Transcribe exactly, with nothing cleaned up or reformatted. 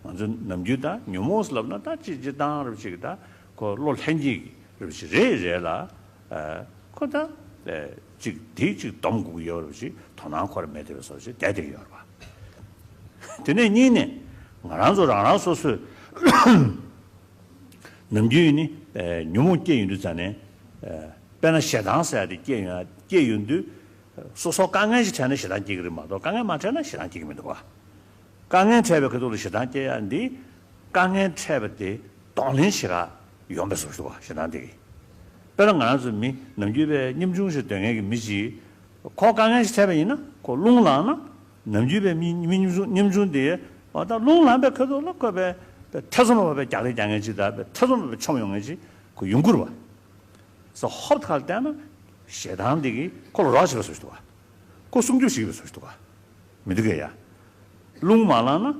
ང་ཚོ་ནམ་རྒྱུན་ད་ཉོན་མོངས་ལབ་ན་ད་ཅིག་སྤྱིར་བཏང་རབ་ཅིག་ད་ཁོ་བློ་ལྷན་སྐྱེས་ཀྱི་རབ་ཅིག་རེད་རེད་ལ། ཨ། ཁོ་ད་ཨ་ཅིག་དེ་ཅིག་སྡོམ་དགོས་ཀྱི་ཡོད་རབ་ཅིག་དོ་སྣང་ཁོ་ར་མེད་བསྡད་པའི་བཟོ་ཅིག་བསྡད་བསྡད་ཀྱི་ཡོད་རེད་པ། དེ་ནས་གཉིས་ནས་ང་རང་ཚོ་རང་རང་སོ་སོས་ནམ་རྒྱུན་ནི་ཨ་ཉོན་མོངས་སྐྱེ་ཡོང་དུས་ཙ་ནས། ཨ། དཔེར་ན་ཞེ་སྡང་ཟེར་ཡ་དེ་སྐྱེ་ཡོང་སྐྱེ་ཡོང་དུས། སོ་སོ་དཀའ་ངལ་ཞིག་འཕྲད་ན་ཞེ་སྡང་སྐྱེ་གི་རེད་མ་གཏོགས་དཀའ་ངལ་མ་འཕྲད་ན་ཞེ་སྡང་སྐྱེ་གི་མི་འདུག་བ། དཀའ་ངལ་འཕྲད་པའི་ཁ་ཐུག་ལ་ཞེ་སྡང་སྐྱེ་ཡ་འདི། དཀའ་ངལ་འཕྲད་པ་དེ་གདོང་ལེན་བྱེད་ག་ཡོང་པའི་བཟོ་ཞིག་འདུག་བ། ཞེ་སྡང་དེ་གིས། དཔེར་ན་ང་རང་ཚོ་མི་ནམ་རྒྱུན་པའི་སྙོམ་ཆུང་ཞིག་འདོད་མཁན་གྱི་མི་ཅིག་ཁོ་དཀའ་ངལ་ཞིག་འཕྲད་པ་ཡིན་ན་ཁོ་རླུང་ལངས་ན། ནམ་རྒྱུན་པའི་མི་མི་སྙོམ་ཆུང་སྙོམ་ཆུང་དེ། འོ་ད་རླུང་ལངས་པའི་ཁ་ཐུག་ལ་ཁོ་པའི་པའི་ཐེ་ཚོམ་པ་པའི་རྒྱག་རེས་རྒྱག་མཁན་ཅིག་དང་པའི་ཐེ་ཚོམ་པ་པའི་མཆོང་ཡོང་མཁན་ཅིག་ཁོ་ཡོང་གི་རེད་བ། སོ་ཧོབ་ཁ་ལ་བལྟས་ན་ཞེ་སྡང་འདི་གིས་ཁོ་ལ་རོགས་བྱེད་པའི་བཟོ་ཞིག་འདུག་བ། ཁོ་སྲུང་སྐྱོབ་བྱེད་པའི་བཟོ་ཞིག་འདུག་བ། མི་འདུག་གས་ཡ། རླུང་མ་ལངས་ན་